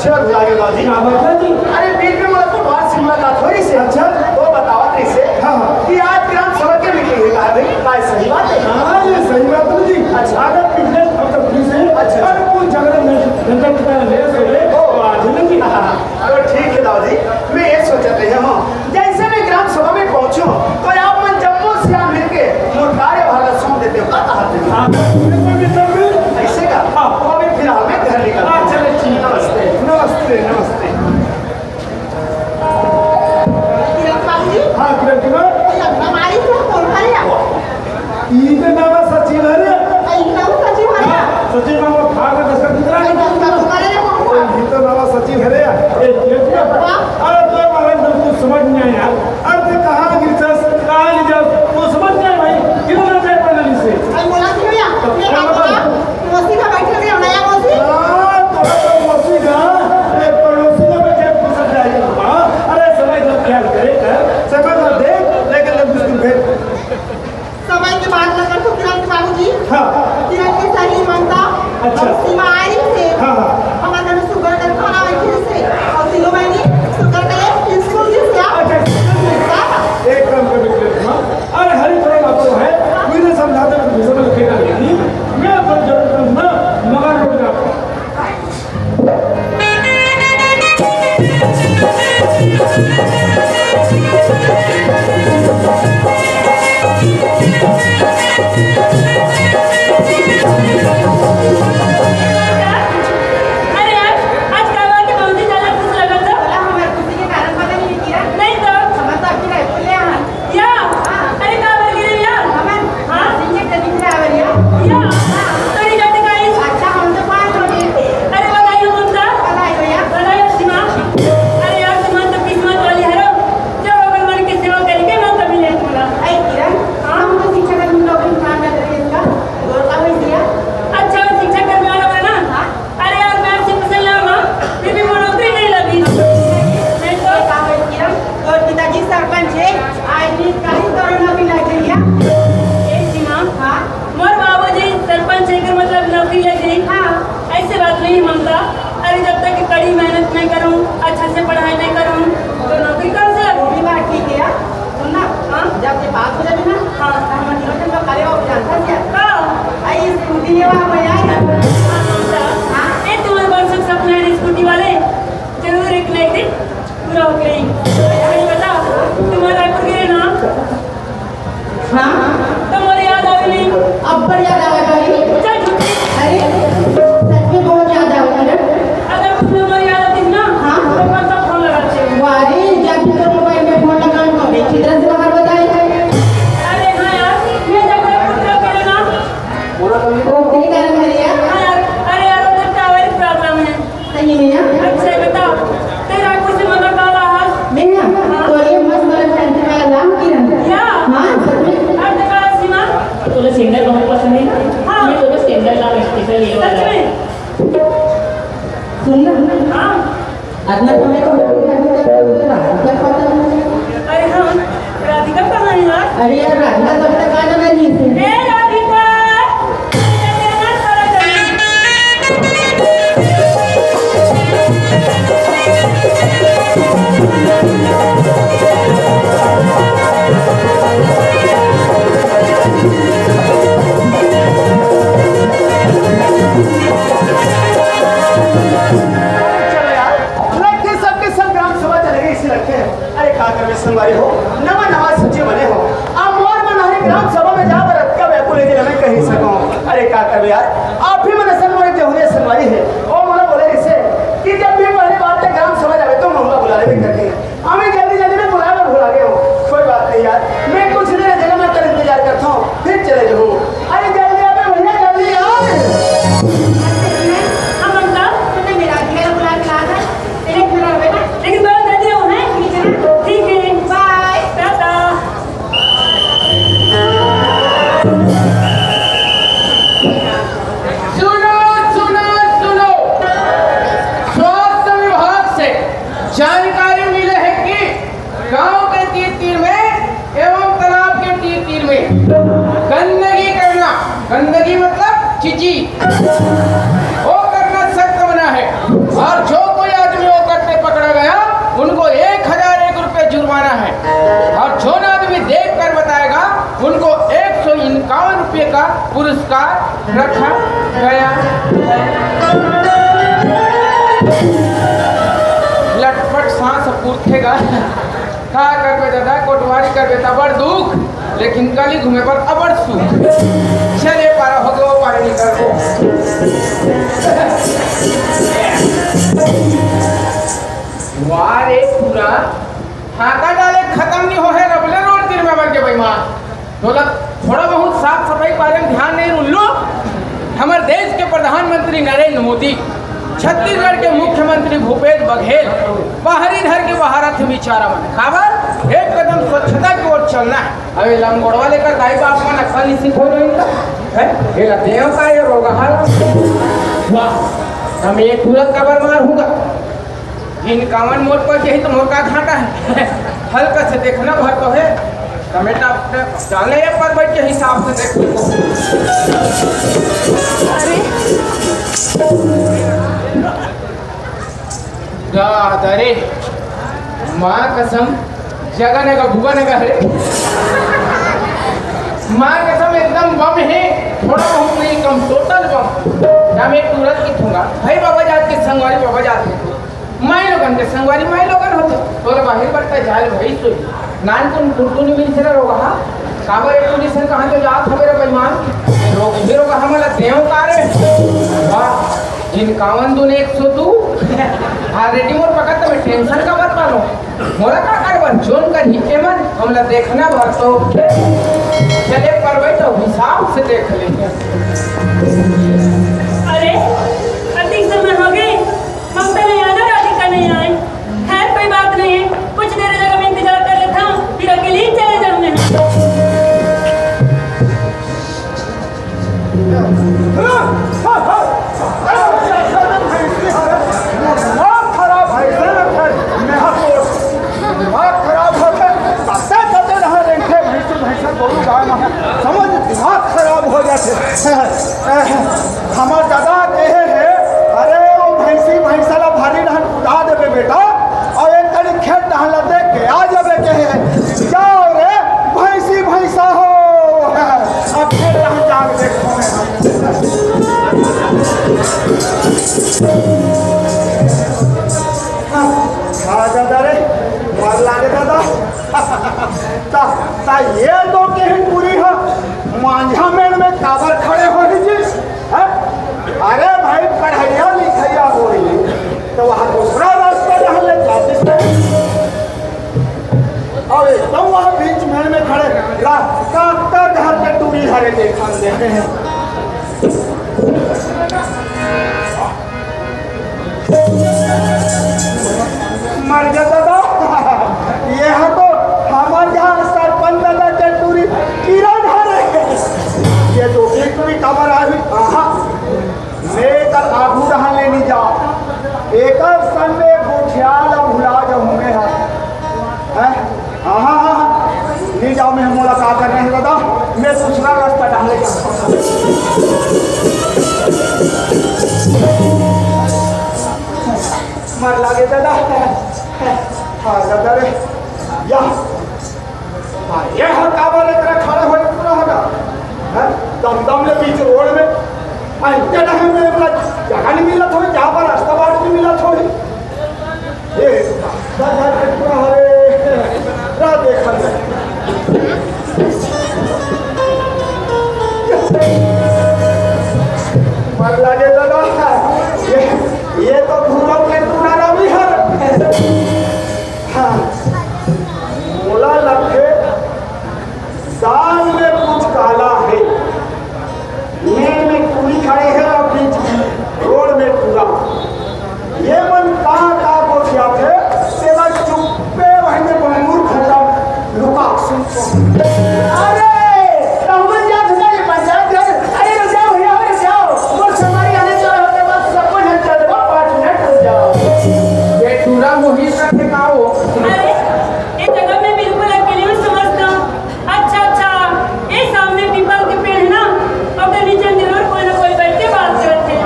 चल, भुला गे बाबूजी। का बात हे जी? अरे, बीच में मोला कोटवार से मुलाकात होइस हे। अच्छा। वो बतावत रहिस हे हाँ, हाँ। कि आज ग्राम सभा के मीटिंग हे। का भाई, का सही बात हे? हाँ, ये सही बात हे जी। अच्छा। अगर पिछले हफ्ते पुलिस हे, अच्छा। अगर कोई झगड़ा नहीं, झगड़ा पता नहीं, सो ले, ओ। तो आज नहीं जी। हाँ, हाँ। अरे, ठीक हे दाऊ जी, मैं ये सोचत रहे हूँ, जैसे मैं ग्राम सभा में पहुँचूँ, तो आप मन जम्मो सियान मिलके मोर कार्यभार ला सौंप देते हो, का कहत हे? हाँ, बिल्कुल, बिल्कुल। ऐसे का? हाँ। तो अभी फिलहाल मैं घर निकलता हूँ। हाँ, चलो, ठीक। नमस्ते। नमस्ते, नमस्ते। किरण बाबूजी? हाँ, किरण, किरण। ये अपना मारी तो कौन खा लिया? ई तो नावा सचिव हरे। ई नावा सचिव हरे। हाँ, सचिव नावा भाग दस्तखत करा। ई दस्तखत करे रे बाबू। ई तो नावा सचिव हरे। ए, ये क्या? वाह। अरे, तो हमारे एकदम कुछ समझ नहीं आया यार। अरे, ते कहाँ गिरचस, कहाँ ले जास, वो समझ नहीं आया भाई। कितना जाए पहले से? अरे, बोला क्यों या? तो ये क्या बात बोला? बोला? मौसी का बैठे थे, नया मौसी। हाँ, तो, तो मौसी का, ए, पड़ोसी का बैठे, घुस जाए। हाँ, अरे, समय का ख्याल करे कर, समय का देख, लेकिन ले मुश्किल भेद। समय के बात न कर तो किरण के बाबूजी। हाँ। किरण के सहेली ममता अच्छा। अउ सीमा आ रही से। हाँ, हाँ। हमारे घर में शुगर का खाना बैठे से। अउ तीनों बहनी शुगर का एक स्कूल दी से आप। अच्छा, स्कूल में। हाँ। एक काम कर बेटे, हाँ। अरे हरी तरह बात तो है, कोई ने समझाते तो मुझे समझ के नहीं। मैं अपन जरूरत ना मगर रोक रहा। अरे यार, आज काबर के मौसी ज्यादा खुश लगत हो? बोला, हमार खुशी के कारण पता नहीं किया। नहीं तो। हम तो आपकी रायपुर ले आए। या? हाँ। अरे, का बर गिरे या? हमन हाँ? सिंह के कटिंग करावल या। या? हाँ। तोरी जाते का इस? अच्छा, हम तो पाँच बजे। अरे, बधाई हो तुमका। बधाई हो या। बधाई हो सीमा। अरे यार, तुमन तो किस्मत वाली हरो, जो ओकर मन के सेवा करके मौका मिले तुमला। अरे किरण, हाँ? हम तो शिक्षा का तुम लोग इंसान का करेंगे इसका। और का हुई दिया? अच्छा, वो शिक्षा कर्मी वाला बोला ना? हाँ। अरे यार, मैं सिर्फ से लाऊं ना, फिर भी वो नौकरी नहीं लगी। नहीं तो का भाई किरण, तोर पिताजी सरपंच हे, आज भी कहीं तोर नौकरी लग गई है। ए सीमा, हाँ? मोर बाबूजी सरपंच हे, एकर मतलब नौकरी लग गई? हाँ। ऐसे बात नहीं ममता। अरे, जब तक कड़ी मेहनत नहीं करूँ, अच्छा से पढ़ाई नहीं करूँ, तो नौकरी कहाँ से लगेगी? ये बात ठीक है यार। सुन ना, हाँ? जब ये बात हो जाबे ना, हाँ। तो हमर तीनों जन का खड़े हो जान, समझ गया? का? आई स्कूटी लेवा हम यार। हाँ, ममता। हाँ? ए, तुम्हारे बड़ सुख सपना है स्कूटी वाले, जरूर एक ना एक दिन पूरा हो गई। अच्छा, ये बताओ, तुम्हारा रायपुर गए ना? हाँ? तो मोर याद आवे नहीं। अब्बड़ याद आवे भाई। चल झूठी। अरे, सच में बहुत याद आवे ना। अगर तुमने मोर याद आती ना, हाँ? तो कौन सा फोन लगाते? वाह रे, जब भी तो मोबाइल में फोन लगाऊं तो अच्छी तरह से बाहर बताए। अरे हाँ यार, मैं जब मैं फोन लगा ना। वो तेरी कारण है यार। हाँ यार, अरे यार, उधर टावर प्रॉब्लम है। सही में यार। अच्छा, ये बताओ, तेरा कुछ मन का रहा? मैं ना, हाँ। तो ये मस्त वाला फैंसी वाला लाऊं किरण? या? हाँ, सच में। और देखा सीमा? तुला सिंगर बहुत पसंद है ना? हाँ। मैं तुला सिंगर लाऊं स्पेशल ये वाला। सच में? सुन ना। हाँ। अतना समय तो हो गया, अभी तक राधिका पता नहीं। अरे हाँ, राधिका कहाँ है यार? अरे यार, राधिका कब तक आने वाली है? ए राधिका! चलो यार, लड़के सबके सब ग्राम सभा चले गए, इसी लड़के हैं। अरे का करबे संगवारी हो, नवा नवा सचिव बने हो। अब मोर मन हरे ग्राम सभा में जा बर अतका व्याकुल हे जे मैं कहि सकंव। अरे का करबे यार, आप ही मन असन मोर जहुरे संगवारी हे। ओ मोला बोले रिसे कि जब भी पहली बार ते ग्राम सभा जाबे तो महुआ बुला लेबे करके। हमें जल्दी जल्दी में बुलाए बर भुला गए हो। कोई बात नहीं यार, मैं कुछ देर जगह में कर इंतजार करता हूँ, फिर चले जाऊँ। अरे जल्दी आ बे भैया, जल्दी आ। हम अंकल, तुमने मेरा दिया बुला के ला था। लेकिन बहुत जल्दी हो, हैं? ठीक है। बाय। टाटा। सुनो, सुनो, सुनो। स्वास्थ्य विभाग से जानकारी मिले है कि गांव के तीर तीर में एवं तालाब के तीर तीर में गंदगी करना, गंदगी मतलब चिची, वो करना सख्त मना है। और जो कोई पुरस्कार रखा गया है। लटपट सांस पूरथे गा। का करबे दादा, कोटवारी करबे त बड़ दुख, लेकिन कली घूमे बर अबड़ सुख। चले पारा हो गो, पारा निकल गो। वाह रे पूरा, हाका डाले खत्म नहीं हो है, रबले रोड तीर में मर के बेईमान। तोला थोड़ा बहुत साफ सफाई बारे में ध्यान नहीं उल्लू। हमर देश के प्रधानमंत्री नरेंद्र मोदी, छत्तीसगढ़ के मुख्यमंत्री भूपेश बघेल, बाहरी धर के बाहर आथे बिचारा मन। काबर? एक कदम स्वच्छता की ओर चलना है। अबे लंगोड़वा लेकर दाई बाप मन अक्कल नहीं सीखो रही है। ये देव का ये रोग हाल। वाह, हम ये तुरंत कबर मार होगा। इनकावन मोर पर यही तो मोर का घाटा है। हल्का से देखना भर तो है। कमेटा अपने जाने या पर बैठ के हिसाब से देख लो। अरे। दादा रे, माँ कसम, जगह नगा भुआ नगा रे। माँ कसम एकदम बम है, थोड़ा बहुत नहीं कम, टोटल बम। ना मैं तुरंत की थूंगा। भाई बाबा जात के संगवारी बाबा जात के। माई लोगन के संगवारी माई लोगन होथे। तोर बाहिर बरता जाल भई सोई। नानकुन कुर्तू नहीं मिल सरा रोगा, हाँ? काबर एक पुलिस ने कहा तो जात हवे रे बेईमान। रोग भी रोगा हमला देव का रे। वाह, जिनकावन दून एक सौ दू। Already मोर पकड़ तो मैं tension का मत मानो। मोला का कर बर जोन कर ही के मन, हमला देखना भर तो। चले पर भाई तो हिसाब से देख ले। अरे, अधिक समय हो गए। ममता नहीं आना, राधिका नहीं आए। खैर, कोई बात नहीं है, कुछ देर जगह मैं इंतजार कर लेता हूँ, फिर अकेले ही चले जाऊंगा। दिमाग खराब है, दिमाग खराब होता है। कते कते रहा रेंगे भैंसुर भैंसा गोरू गाय में, समझ दिमाग खराब हो जाते। हमार दादा कहे हैं, "अरे, वो भैंसी भैंसा ला भारी रहन कुदा देबे बेटा, और एक कड़ी खेत डहन ला देख के आ जाबे," कहे हैं। जाओ रे, भैंसी भैंसा हो, अब खेत डहन जाके देखो। हाँ, हाँ, दादा रे, मार लागे दादा। ता, ता ये तो कहीं पूरी हो, मांझा मेड़ में काबर खड़े हो ही जी? हैं? अरे भाई, पढ़ैया लिखैया होई, तो वहाँ दूसरा रास्ता जहाँ ले जाते थे। और एकदम वहाँ बीच मेड़ में खड़े, ला, का, का घर के टूरी हरे देखन दे। मर गया दादा। ये है तो हमारे यहाँ सरपंच दादा के टूरी किरण हरे। ये तो एक भी खबर आई। आहा, मैं कल आगू रहन लेनी जा। एकर संग में गोठियाल अब भुला जाऊँ मैं। हाँ, हाँ, हाँ, हाँ। ले जाओ, मैं मोला का करना है दादा, मैं दूसरा रास्ता डाले जाता। मर लागे दादा। हाँ, दादा रे। या। हाँ, ये हर काबर एकरा खड़ा होए पूरा होगा। हाँ, दम दम ले बीच रोड में। हाँ, इतने टाइम में एकरा जगह नहीं मिलत होई, जहाँ पर रास्ता बाट नहीं मिलत होई। ए, दादा के पूरा हरे, रा देखल। मर लागे दादा, ये, ये तो भूरम के टूरा रवि हर। हाँ, मोला लगथे, दाल में कुछ काला है। मेड़ में टूरी खड़े हैं और बीच में रोड में टूरा। ये मन का, का गोठियाथे, तेला चुप्पे वहीं में बंगूर खड़ा लुका। अरे, तहमन जात हो जाए पंचायत घर। अरे, रुक जाओ भैया, रुक जाओ। वो सवारी आने चला होता बस सब कुछ हम चल दो, पाँच मिनट रुक जाओ। ये टूरा मोहित रखे का हो? अरे, ये जगह में बिल्कुल अकेले में समझता हूँ। अच्छा, अच्छा, ये सामने पीपल के पेड़ है ना, ओकर नीचे जरूर कोई ना कोई बैठ के बात करत है।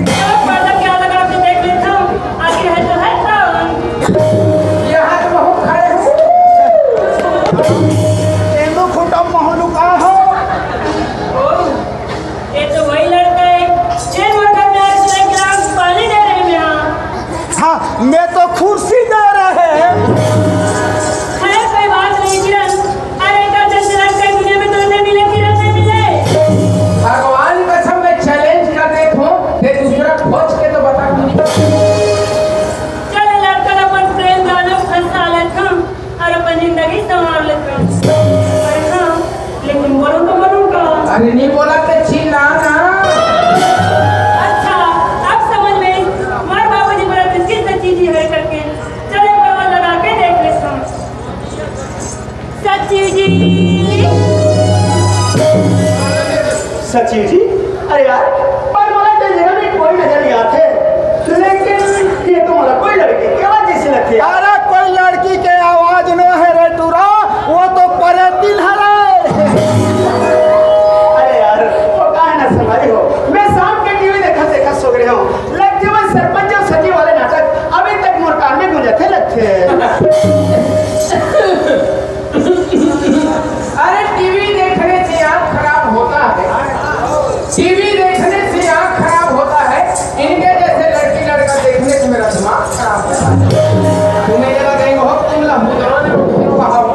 चलो, पर्दा क्या लगा के देख लेता हूँ, आगे है तो है कौन? यहाँ तो बहुत खड़े हैं। तेंदू खुटम महलू का हो? ओ, मैं तो खुर्सी दे रहे। खैर, कोई बात नहीं किरण। अरे, एकर जैसे लड़का दुनिया में तो नहीं मिले किरण, नहीं मिले। भगवान कसम, मैं चैलेंज कर देत हूँ, ते दूसरा खोज के तो बता। चल, लड़का अपन प्रेम जाल में फंसा लेथन और अपन जिंदगी संवार लेथन। अरे हाँ, लेकिन बोलूं तो बोलूं का? अरे नहीं बोला तो चिल्ला ना। अच्छा, अब समझ में आई। हमार बाबूजी बोला तो किस चीज है करके। चलो, बाबा लगा के देख लेता हूँ। सचिव जी। सचिव जी, अरे यार, पर मोला तो जगह में कोई नजर नहीं आते, लेकिन ये तो मोला कोई लड़की के आवाज जैसी लगती है। अरे कोई लड़की के आवाज नो है रे टूरा, वो तो परेतिन हरे। अरे यार, वो काहे ना संभाली हो, मैं शाम के टीवी देखत देखत सो गए हूँ। लगते हुए सरपंच और सचिव वाले नाटक अभी तक मोर कान में गूंजते लगते। अरे टीवी देखने से आँख खराब होता है, टीवी देखने से आँख खराब होता है। इनके जैसे लड़की लड़का देखने से मेरा दिमाग खराब होता है। तुम्हें जरा कहीं हो, तुम लहू करो ना, तुम कहा हो।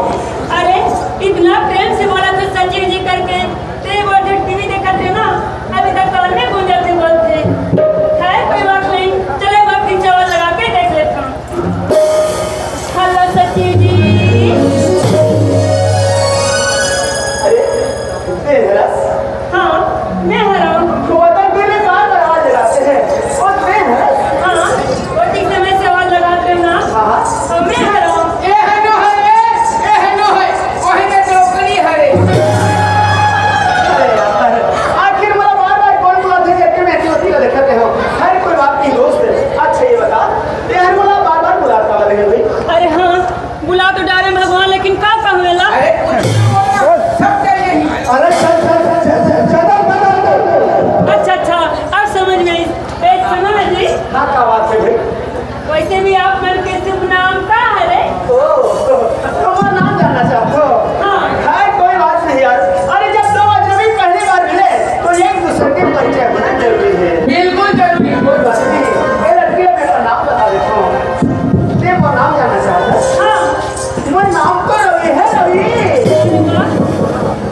अरे, इतना प्रेम से बोला था सचिव जी करके, ते वो जो टीवी देखत थे ना, अभी तक कान में गूंजते बोलते। खैर, कोई बात नहीं, चलो, एक बार फिर चावल लगा के देख लेता हूँ। हेलो सचिव जी। अरे, ते हरस? हाँ, मैं हराऊँ। तो बता, मेरे बार बार आवाज लगाते हैं। और ते हरस? हाँ, वो ठीक समय से आवाज लगाते हो ना। हाँ। और मैं हराऊँ। ए है नो है, ए, ए है नो है, वही में नौकरी हरे। अरे यार, आखिर मोला बार बार कौन बुलाते हैं, जबकि मैं अकेले देखते हो। खैर, कोई बात नहीं दोस्त। अच्छा, ये बता, यार, मोला बार बार बुलाता वाले हैं भाई। अरे हाँ, बुला तो डारे भगवान, लेकिन का कहूँ एला? अरे कुछ नहीं बोलना, सब चल यही। अरे चल, चल, चल, चल, चल, चल, चल, चल। अच्छा, अच्छा, अब समझ में आई। ए, सुनो ना जी। हाँ, का बात है भाई? वैसे भी आप मन के शुभ नाम का हरे? ओ, तो हमारा नाम जानना चाहते हो? हाँ। खैर, कोई बात नहीं यार। अरे, जब दो अजनबी पहली बार मिले, तो एक दूसरे के परिचय होना जरूरी है। बिल्कुल जरूरी। कोई बात नहीं। ए लड़की, मैं अपना नाम बता देता हूँ। ते मोर नाम जानना चाहता है? हाँ। मोर नाम तो रवि है, रवि।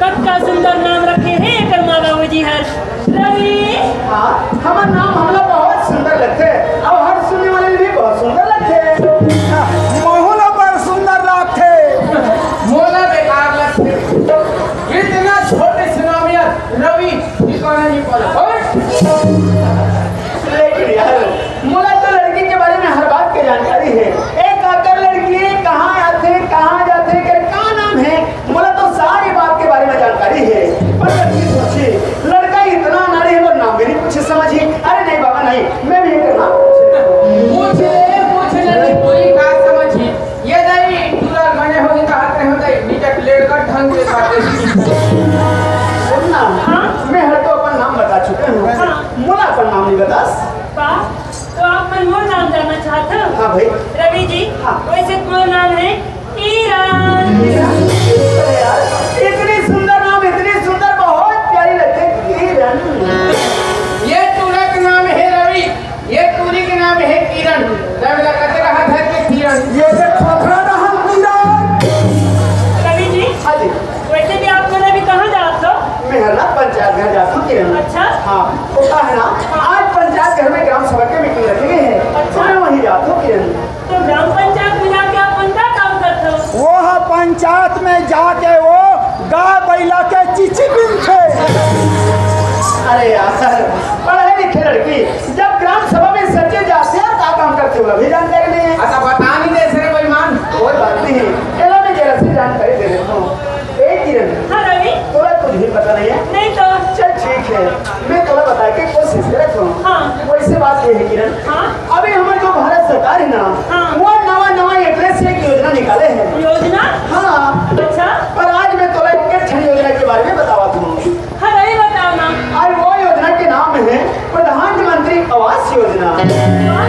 कतका सुंदर नाम रखे हैं एकर माँ बाबूजी हर। रवि। हाँ, हमार नाम हमला बहुत सुंदर लगथे, अउ हर सुनने वाले भी बहुत सुंदर लगथे। महू ला बड़ सुंदर लागथे। मोला बेकार लगथे। इतना छोटे से नाम यार, रवि, ठिकाना नहीं पड़ा। हट। लेकिन यार, मोला तो लड़की के बारे में हर बात के जानकारी है। एक आकर लड़की कहाँ आथे, कहाँ जाथे, एकर का नाम है, मोला तो सारी बात के बारे में जानकारी है। पर लड़की सोची, लड़का इतना अनाड़ी है, मोर नाम भी नहीं पूछे समझी। अरे नहीं बाबा, नहीं, मैं भी एकर नाम पूछे। पूछ ले, पूछ ले, नहीं पूरी बात समझी। ये नहीं, पूरा मने होगी कहा करे होते, नीचे लेकर ढंग से बातें। सुन ना, हाँ? मैं हर तो अपन नाम बता चुके हूँ। हाँ। मोला अपन नाम नहीं बतास। का? तो आप मन मोर नाम जानना चाहत हो? हाँ भाई। रवि जी, हाँ। वैसे तो मोर नाम है किरण। किरण? अरे यार, इतनी सुंदर नाम, इतनी सुंदर, बहुत प्यारी लगती है, किरण। ये टूरा के नाम है रवि, ये टूरी के नाम है किरण। रवि ला कते रहा था कि किरण। ये से खोखरा रहा किरण। रवि जी, हाँ जी। वैसे भी आप लोग अभी कहाँ जात हो? मैं हर ना पंचायत घर जात हूँ किरण। अच्छा। हाँ, वो का है ना, आज पंचायत घर में ग्राम सभा के मीटिंग रखी गई है, अच्छा। तो मैं वहीं जात हूँ किरण। तो ग्राम पंचायत में जाके आप मन का काम करते हो? वो ह पंचायत में जाके वो गाय बैला के चिची बीनथे। अरे यार, पढ़े लिखे लड़की जब ग्राम सभा में सच्चे जाते हैं, का काम करते हो, अभी जानकारी नहीं है। अच्छा, बता नहीं दे सरे बेईमान। कोई बात नहीं, एला मैं जरा सी जानकारी दे देता हूँ। ए किरण, हाँ रवि। तोला कुछ भी पता नहीं है? नहीं तो। चल ठीक है, मैं तोला बताए के कोशिश करत हूँ। हाँ। वैसे बात ये है किरण, हाँ। अभी हमारे जो भारत सरकार है ना, हाँ। वो नवा नवा एड्रेस से एक योजना निकाले है। योजना? हाँ। अच्छा। पर आज मैं तोला एक ठन योजना के बारे में बतावत हूँ। हाँ, रवि बताओ ना। आज वो योजना के नाम है प्रधानमंत्री आवास योजना। वाह,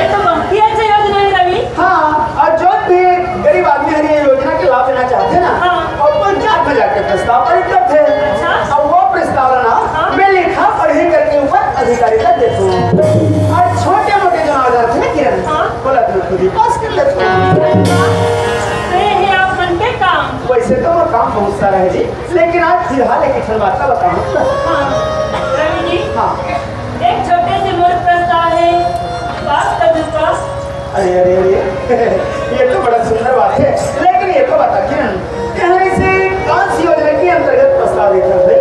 ये तो बहुत ही अच्छा योजना है रवि। हाँ, और जो भी गरीब आदमी है ये योजना के लाभ लेना चाहते हैं ना, हाँ। और पंचायत में जाके प्रस्ताव पारित करते हैं। अच्छा। अब वो प्रस्ताव ना हाँ। मैं लिखा पढ़ी करके ऊपर अधिकारी तक देता हूँ। और छोटे मोटे जो आ जाते हैं ना किरण, पास कर लेते हैं। तो ये है आप मन के काम। वैसे तो मोर काम बहुत सारा है जी, लेकिन आज फिलहाल एक ठन बात का बताऊं। हाँ, रवि जी। हाँ। एक छोटे से मोर प्रस्ताव है, पास कर दो का? अरे, अरे, अरे, ये तो बड़ा सुंदर बात है, लेकिन ये तो बता किरण, यहाँ इसे कौन सी योजना के अंतर्गत प्रस्ताव देता है?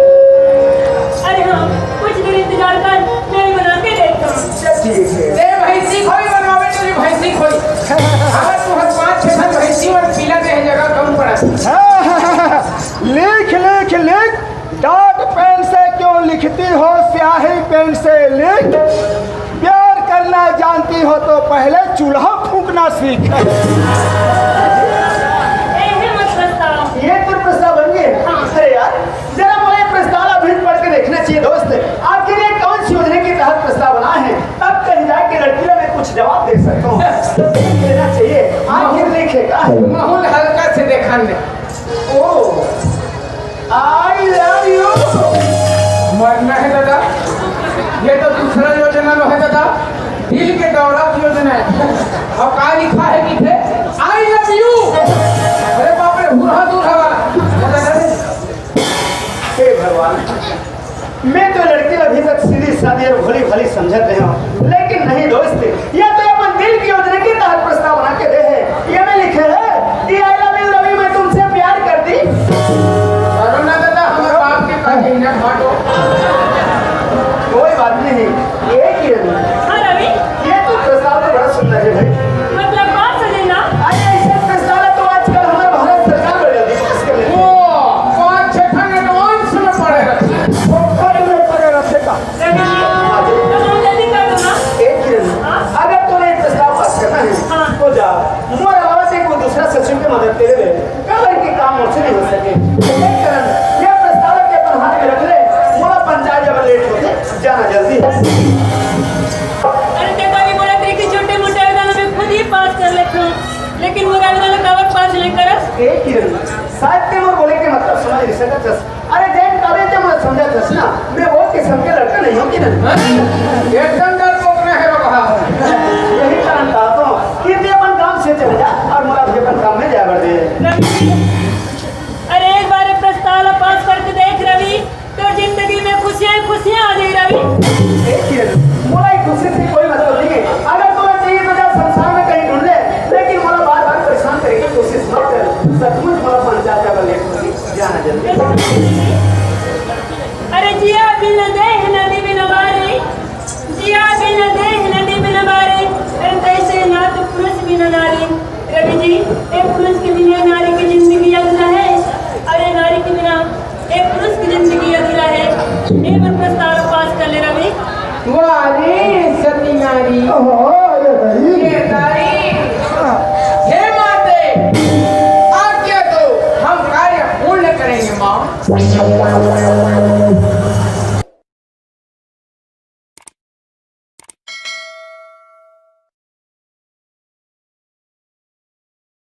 अरे हाँ, कुछ देर इंतजार कर, मैं भी बना के देखता हूँ। चल ठीक है। ए भैंसी खोई बनवावे तो ये भैंसी खोई। अगर तू हर पाँच छह ठन भैंसी और पीला दे जगह कम पड़ा। लिख, लिख, लिख। डार्ट पेन से क्यों लिखती हो स्याही पेन से लिख। प्यार करना जानती हो तो पहले चूल्हा फूंकना सीख। ए, हिम्मत प्रस्ताव। ये तो प्रस्ताव बन गए। हाँ। अरे यार, जरा मोला ये प्रस्ताव ला अभी पढ़ के देखना चाहिए दोस्त। आखिर ये कौन सी योजना के तहत प्रस्ताव बना है, तब कहीं जाके लड़की ला मैं कुछ जवाब दे सकता हूँ। देना चाहिए, आखिर लिखे का है। माहौल हल्का से देखा ने। ओ, I love you। मरना है दादा, ये तो दूसरा योजना नो है दादा, दिल के दौरा की योजना है। और का लिखा है कि थे, I love you। अरे बाप रे, हुरहा दूर हवा। हे भगवान, मैं तो लड़की अभी तक सीधी सादी और भोली भाली समझत रहे हूँ, लेकिन नहीं दोस्त, यह तो अपन दिल की योजना के तहत प्रस्ताव बना के दे है। ये में लिखे है कि I love you रवि, मैं तुमसे प्यार करती। करो ना दादा, हमारे बाप के पास ही ना फाटो। कोई बात नहीं, ये किरण, हाँ रवि। ये तो प्रस्ताव तो बड़ा सुंदर है भाई। मतलब बात सुने ना। अरे ऐसे प्रस्ताव तो आजकल हमारे भारत सरकार में जल्दी पास कर लेती है। वो पाँच छह ठन एडवांस में पड़े रहते हैं। वो कल में पड़े रहते का। रवि जी, तो तुम जल्दी कर दो ना। एक किरण, हाँ? अगर तूने एक प्रस्ताव पास करना है, हाँ। तो जा, मोर अलावा से कोई दूसरा सचिव की मदद के लिए ले। काबर के काम मुझसे नहीं हो सके। एक किरण, ये प्रस्ताव के अपन हाथ में रख ले, मोला पंचायत जब लेट होते, जाना जल्दी। अरे ते तो अभी बोला थे कि छोटे मोटे आवेदन में खुद ही पास कर लेते हो, लेकिन मोर आवेदन काबर पास नहीं करस? एक किरण, शायद ते मोर बोले के मतलब समझ नहीं सकत हस। अरे, जेन काबिल ते मोला समझत हस ना, मैं वो किस्म के लड़का नहीं हूँ कि नहीं। हाँ? एकदम डरपोक ना है रहा। यही कारण कहता हूँ कि ते अपन काम से चले जा और मोला भी अपन काम में जाए बर दे। रवि, अरे, एक बार ये प्रस्ताव ला पास करके देख रवि, तोर जिंदगी में खुशियाँ ही खुशियाँ आ जाए रवि। ए किरण, मोला ये खुशी से कोई मतलब नहीं है। अगर तोला चाहिए तो जा संसार में कहीं ढूंढ ले, लेकिन मोला बार-बार परेशान करे की कोशिश मत कर। सचमुच मोला पंचायत का लेट होगी। जाना जल्दी। अरे जिया बिन देह नदी बिन बारी, जिया बिन देह नदी बिन बारी, अरे तैसे नाथ पुरुष बिन नारी। रवि जी, एक पुरुष के बिना नारी की जिंदगी अधूरा है, और ये नारी के बिना एक पुरुष की जिंदगी अधूरा है। ये मन प्रस्ताव पास कर ले रवि। वाह रे सती नारी। ओहो।